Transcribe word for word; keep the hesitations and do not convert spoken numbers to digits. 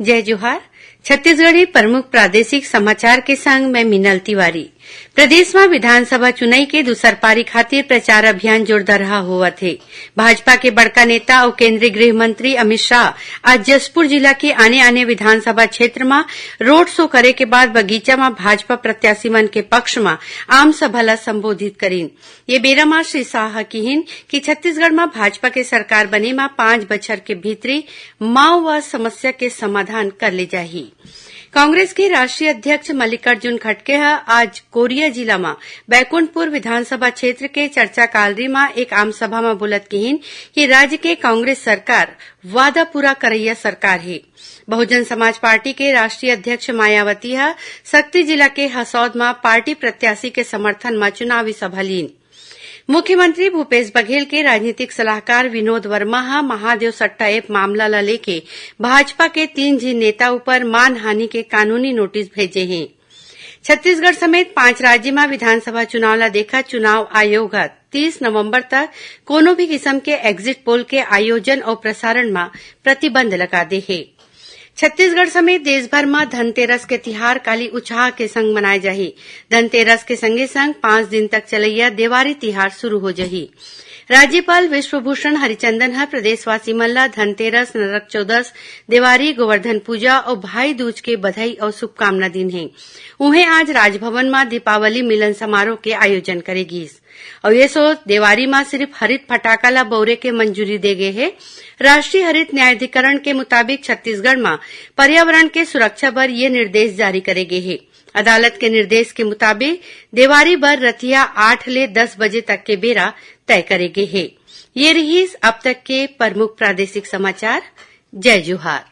जय जोहार। छत्तीसगढ़ी प्रमुख प्रादेशिक समाचार के संग मैं मीनल तिवारी। प्रदेश म विधानसभा चुनई के दूसर पारी खातिर प्रचार अभियान जोरदारहा होवत हे। भाजपा के बड़का नेता अउ केंद्रीय गृह मंत्री अमित शाह आज जशपुर जिला के आने-आने विधानसभा क्षेत्र म रोड शो करे के बाद बगीचा म भाजपा प्रत्याशी मन के पक्ष म आम सभा ल संबोधित करिन। ये बेरा म श्री शाह ह किहिन कि छत्तीसगढ़ म भाजपा के सरकार बने म पांच बछर के भीतरी माओवाद समस्या के समाधान कर ले जाही। कांग्रेस के राष्ट्रीय अध्यक्ष मल्लिकार्जुन खड़गे ह आज कोरिया जिला म बैकुंठपुर विधानसभा क्षेत्र के चर्चा कालरी म एक आम सभा म बोलत किहिन कि राज्य के कांग्रेस सरकार वादा पूरा करइया सरकार हे। बहुजन समाज पार्टी के राष्ट्रीय अध्यक्ष मायावती ह सक्ती जिला के हसौद म पार्टी प्रत्याशी के समर्थन म चुनावी सभा लीन। मुख्यमंत्री भूपेश बघेल के राजनीतिक सलाहकार विनोद वर्मा ह महादेव सट्टा ऐप मामला ल लेके भाजपा के तीन झिन नेता ऊपर मानहानि के कानूनी नोटिस भेजे हे। छत्तीसगढ़ समेत पांच राज्य म विधानसभा चुनाव ल देखत चुनाव आयोग ह तीस नवंबर तक कोनो भी किसम के एग्जिट पोल के आयोजन अउ प्रसारण म प्रतिबंध लगा दे हे। छत्तीसगढ़ समेत देश भर म धनतेरस के तिहार काली उछाह के संग मनाए जाही। धनतेरस के संगे संग पांच दिन तक चलइया देवारी तिहार शुरू हो जाही। राज्यपाल विश्वभूषण हरिचंदन ह प्रदेशवासी मन ल धनतेरस, नरक चौदस, देवारी, गोवर्धन पूजा अउ भाई दूज के बधाई अउ शुभकामना दीन हे। उहें, आज राजभवन म दीपावली मिलन समारोह के आयोजन करे गीस। अउ ये सोच देवारी म सिर्फ हरित फटाका ल बउरे के मंजूरी दे गे हे। राष्ट्रीय हरित न्यायाधिकरण के मुताबिक छत्तीसगढ़ म पर्यावरण के सुरक्षा बर ये निर्देश जारी करे गे हे। अदालत के निर्देश के मुताबिक देवारी बर रतिया आठ ले दस बजे तक के बेरा तय करे गे हे। ये रिहिस अब तक के प्रमुख प्रादेशिक समाचार। जय जोहार।